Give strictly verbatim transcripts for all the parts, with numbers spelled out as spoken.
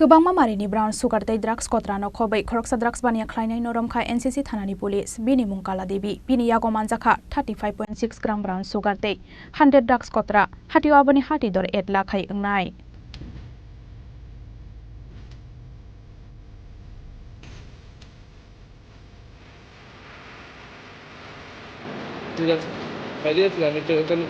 Kwbangma marini brown sugar tei drugs kotrano khobwi khoroksa drugs baniya khlainai no romkha N C C thanani police. Bini mung Kala Devi. Bini yago manjakha thirty five point six gram brown sugar tei hundred drugs kotra. Hatio aboni hati dor et lakh khai wngnai. ঠিক আছে, বাইরে আছি আমি, তো এখানে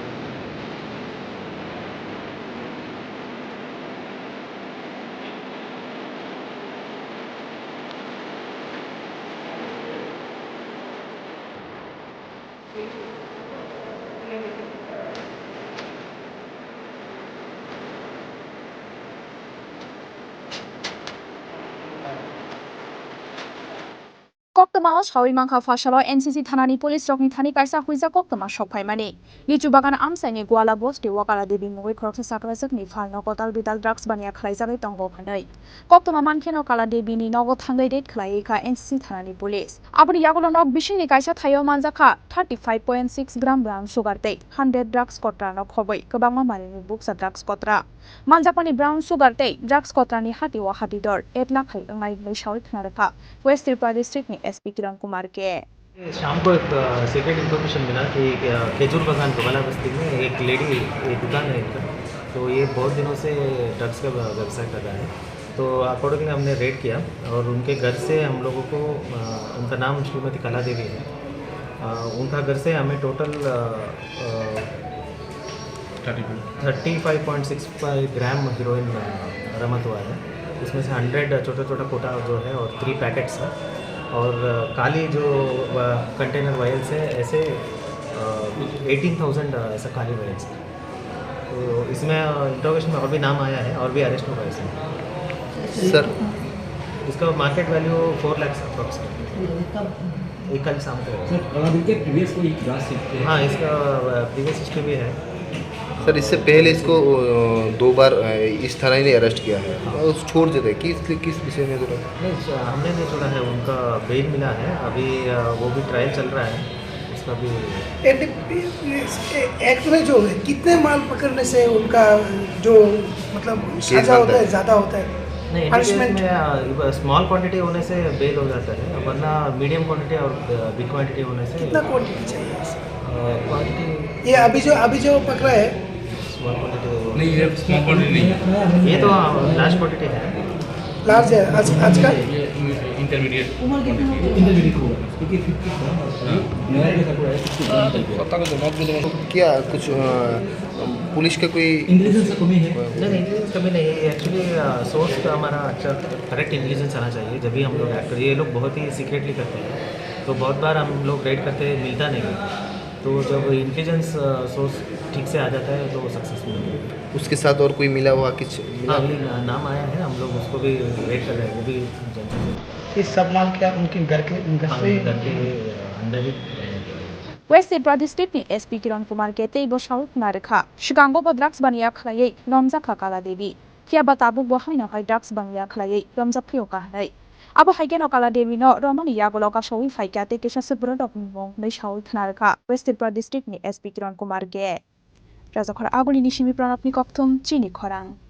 Koktwma o sawi mankha, phasalo N C C thanani police rokni thani kaisa huijak koktwma sok phaimani. Lichu bagan amchaini Gwala bosti o Kala Devi mungwi khoroksa chakrajwkni phalno kotal bidal drugs baniya khlaijagwi tongo hwnwi. Koktwma mankheno Kala Devi ni nogo thangwi raid khlaiwi kha N C C thanani police. Aboni yagulo nok bisingni kaisa thaio manjakha thirty five point six gram brown sugar tei hundred drugs kotra no khobwi kwbangma marini buksa drugs kotra. Manjakmani brown sugar tei drugs kotrani hati o hati dor et lakh khai wngnai hwnwi sawi khna rwkha West Tripura district ni S P Kiran Kumar K. शाम को एक secret information मिला कि एक, अ, खेजूर बागान गवाला बस्ती में एक लेडी, एक दुकान है इनका, तो ये बहुत दिनों से ड्रग्स का व्य-, व्यवसाय कर रहा है। तो अकॉर्डिंगली हमने रेड किया और उनके घर से हम लोगों को, अ, उनका नाम श्रीमती कला देवी है। अ, उनका घर से हमें टोटल, अ, अ, thirty five point six five gram heroin बरामद हुआ है। इसमें से हंड्रेड छोटा छोटा कोटा जो है और थ्री पैकेट्स है। और काली जो कंटेनर वायल्स है, ऐसे एटीन थाउजेंड ऐसा काली वायल्स है। तो इसमें इंट्रोगेशन में और भी नाम आया है और भी अरेस्ट होगा इसमें। सर, इसका मार्केट वैल्यू फोर लैक्स अप्रॉक्स है। ये कल शाम को होगा। सर, अगर इनके प्रीवियस कोई क्लास है? हाँ, इसका प्रीवियस हिस्ट्री भी है। सर, इससे पहले इसको, अ, दो बार, अ, इस थाना ने अरेस्ट किया है। हाँ। और छोड़ देते हैं। किस, किस विषय में थोड़ा? नहीं, स-, हमने नहीं छोड़ा है, उनका बेल मिला है। अभी, अ, वो भी ट्रायल चल रहा है, उसका भी। एंड इस एक्ट में जो है, कितने माल पकड़ने से उनका जो, मतलब, केस सजा बनता होता है, है। ज्यादा होता है? नहीं, एनडीपीएस पनिशमेंट? में, अ, स्मॉल क्वांटिटी होने से बेल हो जाता है, वरना मीडियम क्वांटिटी और, अ, बिग क्वांटिटी होने से। कितना क्वांटिटी चाहिए? क्वांटिटी ये अभी जो, अभी जो पकड़ा है? Small quantity. नहीं, ये स्मॉल क्वांटिटी नहीं है। ये तो लार्ज क्वांटिटी है। लार्ज है। आज, आज का? ये इंटरमीडिएट। इंटरमीडिएट होगा, क्योंकि फिफ्टी ग्राम और नया जो पकड़ा है, सिक्सटी ग्राम टाइप है। क्या कुछ, अ, पुलिस का कोई इंटेलिजेंस का कमी है? नहीं, नहीं, इंटेलिजेंस कमी नहीं है। एक्चुअली, अ, सोर्स का हमारा अच्छा करेक्ट इंटेलिजेंस आना चाहिए, जब भी हम लोग एक्ट करें। ये लोग बहुत ही सीक्रेटली करते हैं, तो बहुत बार हम लोग रेड करते हैं, मिलता नहीं है। तो जब इंटेलिजेंस, अ, सोर्स ठीक से आ जाता है, तो सक्सेस मिलता है। उसके साथ और कोई मिला हुआ कुछ मिला? हाँ, अभी ना-, नाम आया है, हम लोग उसको भी रेड कर रहे हैं, वो भी जल्दी से। ये सब माल क्या उनके घर के, घर हाँ, से? घर के अंदर ही। West Tripura district ni S P Kiran Kumar K tei bo sawi khna rwkha, swkango bo drugs baniya khlaiwi romjakha Kala Devi. Phiya ba tabuk bo haino hai drugs baniya khlaiwi romjak phio ka hwnwi. Abo hai kheno Kala Devi no romani yagulo kasawi phaikha tei kisa swk borok rokni mung hwnwi sawi khna rwkha West Tripura district ni S P Kiran Kumar K. Rajakhor Aguli ni simi Pranab ni kokthum chini khorang.